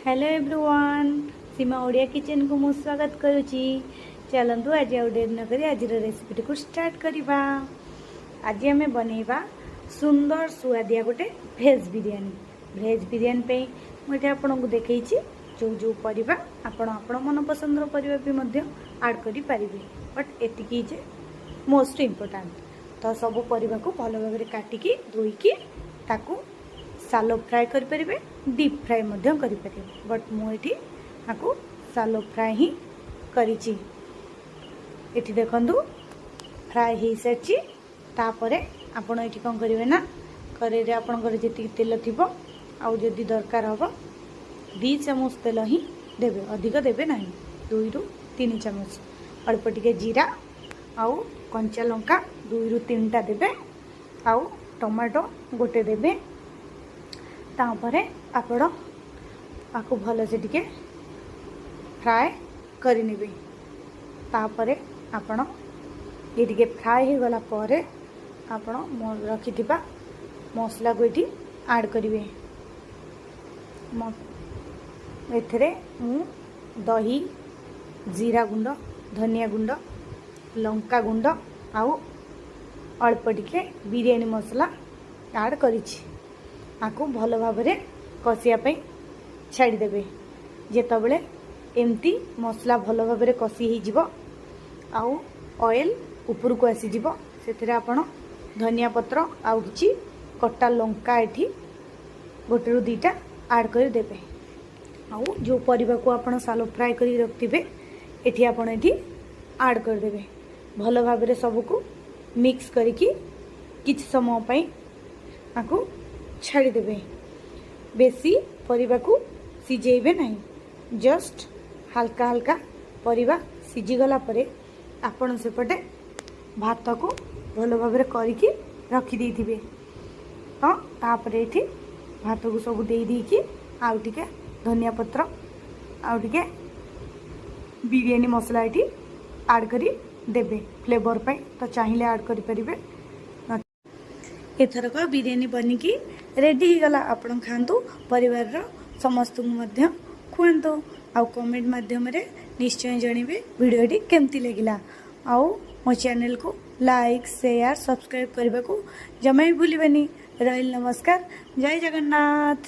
Hello everyone, ସୀମା ଓଡ଼ିଆ କିଚେନ୍କୁ ମୁଁ ସ୍ୱାଗତ କରୁଛି। ଚାଲନ୍ତୁ, ଆଜି ଆଉ ଡେରି ନକରି ଆଜିର ରେସିପିଟିକୁ ଷ୍ଟାର୍ଟ କରିବା। ଆଜି ଆମେ ବନେଇବା ସୁନ୍ଦର ସୁଆଦିଆ ଗୋଟେ ଭେଜ୍ ବିରିୟାନୀ। ଭେଜ୍ ବିରିୟାନୀ ପାଇଁ ମୁଁ ଏଠି ଆପଣଙ୍କୁ ଦେଖେଇଛି ଯେଉଁ ଯେଉଁ ପରିବା, ଆପଣ ଆପଣ ମନପସନ୍ଦର ପରିବା ବି ମଧ୍ୟ ଆଡ଼୍ କରିପାରିବେ, ବଟ୍ ଏତିକି ଯେ ମୋଷ୍ଟ ଇମ୍ପୋର୍ଟାଣ୍ଟ। ତ ସବୁ ପରିବାକୁ ଭଲ ଭାବରେ କାଟିକି, ଧୋଇକି ତାକୁ ସାଲୋ ଫ୍ରାଏ କରିପାରିବେ, ଡିପ୍ ଫ୍ରାଏ ମଧ୍ୟ କରିପାରିବେ, ବଟ୍ ମୁଁ ଏଠି ତାକୁ ସାଲୋ ଫ୍ରାଏ ହିଁ କରିଛି। ଏଠି ଦେଖନ୍ତୁ, ଫ୍ରାଏ ହେଇସାରିଛି। ତାପରେ ଆପଣ ଏଠି କ'ଣ କରିବେ ନା, କରେଇରେ ଆପଣଙ୍କର ଯେତିକି ତେଲ ଥିବ, ଆଉ ଯଦି ଦରକାର ହେବ 2 ଚାମଚ ତେଲ ହିଁ ଦେବେ, ଅଧିକ ଦେବେ ନାହିଁ, 2ରୁ 3 ଚାମଚ। ଅଳ୍ପ ଟିକେ ଜିରା ଆଉ କଞ୍ଚା ଲଙ୍କା 2ରୁ 3ଟା ଦେବେ ଆଉ ଟମାଟୋ ଗୋଟେ ଦେବେ। ତାପରେ ଆପଣ ତାକୁ ଭଲସେ ଟିକେ ଫ୍ରାଏ କରିନେବେ। ତାପରେ ଆପଣ ଇଏ ଟିକେ ଫ୍ରାଏ ହେଇଗଲା ପରେ ଆପଣ ରଖିଥିବା ମସଲାକୁ ଏଠି ଆଡ଼୍ କରିବେ। ଏଥିରେ ମୁଁ ଦହି, ଜିରା ଗୁଣ୍ଡ, ଧନିଆ ଗୁଣ୍ଡ, ଲଙ୍କା ଗୁଣ୍ଡ ଆଉ ଅଳ୍ପ ଟିକେ ବିରିୟାନୀ ମସଲା ଆଡ଼୍ କରିଛି। ଆକୁ ଭଲ ଭାବରେ କଷିବା ପାଇଁ ଛାଡ଼ିଦେବେ। ଯେତେବେଳେ ଏମିତି ମସଲା ଭଲ ଭାବରେ କଷି ହେଇଯିବ ଆଉ ଅଏଲ୍ ଉପରକୁ ଆସିଯିବ, ସେଥିରେ ଆପଣ ଧନିଆ ପତ୍ର ଆଉ କିଛି କଟା ଲଙ୍କା ଏଠି 1ରୁ 2ଟା ଆଡ଼୍ କରିଦେବେ। ଆଉ ଯେଉଁ ପରିବାକୁ ଆପଣ ସାଲୋ ଫ୍ରାଏ କରିକି ରଖିଥିବେ, ଏଠି ଆପଣ ଏଠି ଆଡ଼୍ କରିଦେବେ। ଭଲ ଭାବରେ ସବୁକୁ ମିକ୍ସ କରିକି କିଛି ସମୟ ପାଇଁ ତାକୁ ଛାଡ଼ିଦେବେ। ବେଶୀ ପରିବାକୁ ସିଝେଇବେ ନାହିଁ, ଜଷ୍ଟ ହାଲକା ହାଲକା ପରିବା ସିଝିଗଲା ପରେ ଆପଣ ସେପଟେ ଭାତକୁ ଭଲ ଭାବରେ କରିକି ରଖିଦେଇଥିବେ। ତ ତାପରେ ଏଠି ଭାତକୁ ସବୁ ଦେଇ ଦେଇକି ଆଉ ଟିକେ ଧନିଆ ପତ୍ର ଆଉ ଟିକେ ବିରିୟାନୀ ମସଲା ଏଠି ଆଡ଼୍ କରି ଦେବେ ଫ୍ଲେଭର୍ ପାଇଁ। ତ ଚାହିଁଲେ ଆଡ଼୍ କରିପାରିବେ। ଏଥରକ ବିରିୟାନୀ ବନିକି ରେଡ଼ି ହେଇଗଲା। ଆପଣ ଖାଆନ୍ତୁ, ପରିବାରର ସମସ୍ତଙ୍କୁ ମଧ୍ୟ ଖୁଆନ୍ତୁ ଆଉ କମେଣ୍ଟ ମାଧ୍ୟମରେ ନିଶ୍ଚୟ ଜଣିବେ ଭିଡ଼ିଓଟି କେମିତି ଲାଗିଲା। ଆଉ ମୋ ଚ୍ୟାନେଲକୁ ଲାଇକ୍, ସେୟାର, ସବସ୍କ୍ରାଇବ୍ କରିବାକୁ ଜମା ବି ଭୁଲିବେନି। ରହିଲି, ନମସ୍କାର, ଜୟ ଜଗନ୍ନାଥ।